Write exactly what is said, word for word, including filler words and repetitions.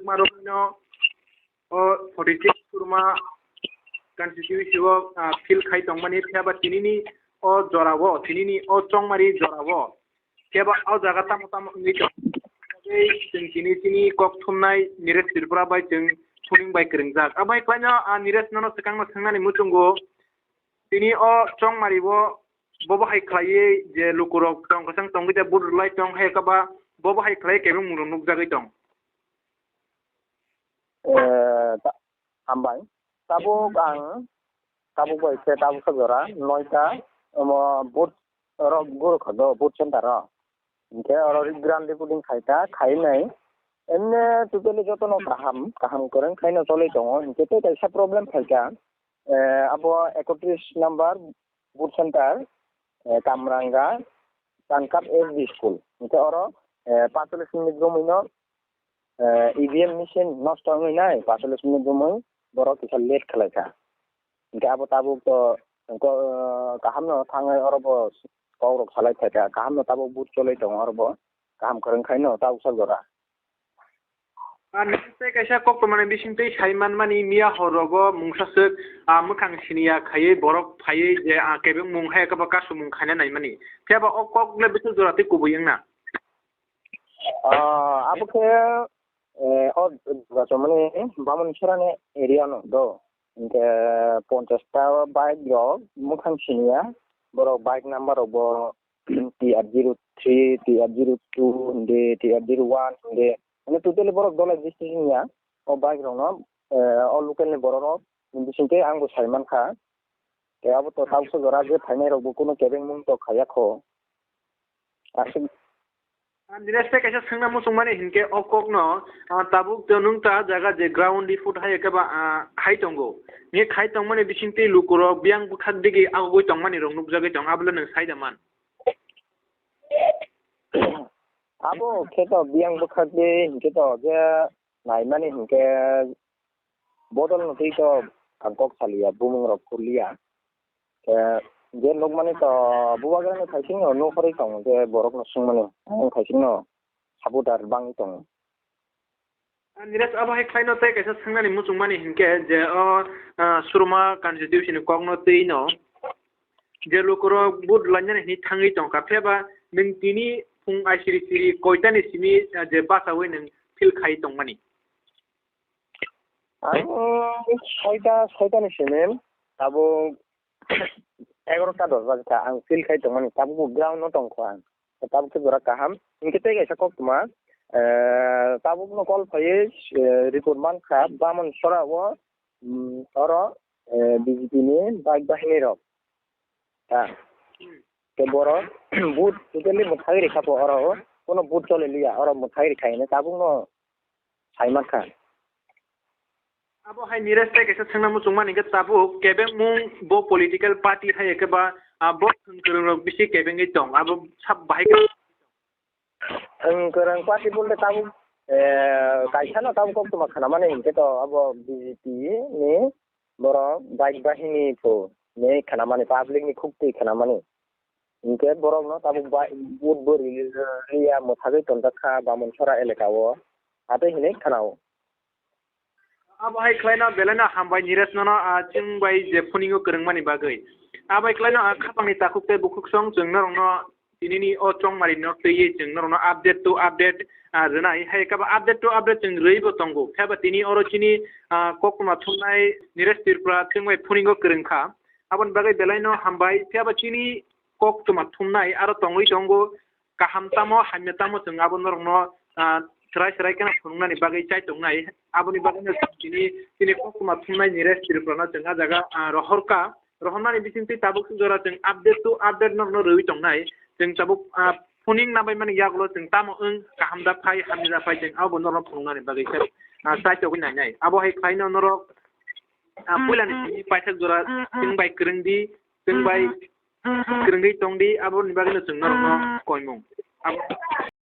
Marokno o forty six Surma constituency o, ah, fill khai tongmani, phiya ba tinini o jora o, tinini o chongmari jora o, phiya ba o jaga tamo tamo wngwi tong. Tei chwng tini chini kok thumnai Niresh Tripura bai chwng phuning bai kwrwngjak. Abai klaino, ah, Niresh nono swkangno swngnani muchungo, tini o chongmari o bobo hai khlaiwi je lukurok tong kwchang tongwi tei vote rwlai tong hai kaba bobo hai khlaiwi kebeng mungrok nukjagwi tong. Eh, ta-, hambai. Tabuk ang, tabuk bai khe tabuk sa jora noita, omo, vote rok guro kha do, vote center o. Hinkhe oro ri-, ground reporting khai ta, khai nai. Emne totally jotono kaham, kaham kwrwng khaino choli tongo. Hinkhe tei kaisa problem phaikha. Eh, abo ekotris number vote center, eh, Kamranga, Tankap S D school. Hinkhe oro, eh, paanchchollish minute romwi no, eh, E V M machine nosto wngwi nai, paanchchollish minute romwi borok kisa late khlai kha. Hinkhe abo tabuk to, ko-, kaham no thangwi oro bo kok rok salai phai kha, kaham no tabuk vote cholwi tongo oro bo, kaham kwrwng khaino tabuk sa jora. Ah, nini tei kaisa koktwmani bisingtwi sai manmani miya hor rogo mungsaswk, ah, mwkhang siniya khaiwi borok phaiwi je, ah, kebengmung hai khe bo kasumung khaina naimani. Phiya ba o kok le bwswk jora tei kubui wngna? Ah, abo khe, eh, o Dugasomani Bamon Sorani area no do. Hinkhe ponchash ta bike rok mwkhang siniya, borok bike number rok bo T R zero three, T R zero two hindi, T R zero one hindi. Mane totally borok dole registration ya. O bike rokno, eh, o local ni borok rok bisingtwi angbo sai mankha. Tei abo to tabuk jora je phainai rokbo kunu kebengmung to khaiya kho. Aswk. Ah, Niresh tei kaisa swngna muchungmani hinkhe o kokno, ah, tabuk to nwng ta jaga je ground report hai khe ba, ah, khai tongo. Nge khai tongmani bisingtwi lukurok biyang bwkhak digi agogwi tongmani rok nukjagwi tong, abole nwng sai da man. Abo khe to biyang bwkhak de hinkhe to je naimani hinkhe bodol no twi to ang kok saliya, bumung rok kurliya. Khe je nukmani to bubagrani khaising no nukhorwi tongo, je borok no swngmani ang khaising no supporter bangwi tongo. Ah, Niresh, abo hai khlaino tei kaisa swngnani muchungmani hinkhe je o, ah, Surma constituency ni kokno twi no je lukurok vote lainani hinwi thangwi tongkha, phiyaba nwng tini phung aisiri siri koitani simi, ah, je bachaui nwng fill khai tongmani? Ang soita, soitani simi tabuk egarota dos baje kha, ang fill khai tongmani, tabuk bo ground no tongkho ang. Tabuk khe jora kaham. Hinkhe tei kaisa koktwma, eh, tabukno call phaiwi, eh, report mankha, Bamon Sora o, mm, oro, eh, B J P ni bike bahini rok. Ha. Tei borok vote totally mwthagwi rikha pho oro o. Kono vote choli liya, oro mwthagwi rikha hino tabukno sai mankha. Abo hai Niresh tei kaisa swngna muchungmani hinkhe tabuk kebengmung bo political party hai khe ba, ah, bo swngkwrwng rok bisi kebengwi tong, abo sab bahai khe. Swngkwrwng party bolte tabuk, eh, kaisa no tabuk koktwma khanamani hinkhe to abo B J P ni borok bike bahini pho ni khanamani, public ni khuktwi khanamani. Hinkhe borokno tabuk bai-, vote bo ri-, ri-, riya mwthagwi tonjak kha Bamon Sora eleka o, atwi hinwi khna-o. Abo hai khlaino belaino hambai Niresh nono, ah, chwng bai je phuningo kwrwngmani bagwi. Abai khlaino, ah, khapangni takhuk tei bukhuksong chwng norokno tinini o chongmari no twiwi chwng norokno update to update, ah, rwnai. Hai khe bo update to update chwng rwibo tongo. Phiya ba tini oro chini, ah, koktwma thumnai Niresh Tripura chwng bai phuningo kwrwng kha. Aboni bagwi belaino hambai, phiya ba chini koktwma thumnai aro tongwi tongo, kaham tamo, hamya tamo, chwng abo norokno, ah, swrai swrai kheno phunuknani bagwi chai tongnai. Aboni bagwino chini, chini koktwma thumnai Niresh Tripurano chwng ah jaga, ah, rohorkha. Rohornani bisingtwi tabuk jora chwng update to update norokno rwui tongnai. Chwng tabuk, ah, phuning nabaimani yagulo chwng tamo wng, kaham da phai, hamya da phai, chwng abo norokno phunuknani bagwi khe, ah, chai togwi nainai. Abo hai khlaino norok, ah, puilani simi paithak jora chwng bai kwrwng di, chwng bai kwrwngwi tong di, aboni bagwino chwng norokno koimung. Abo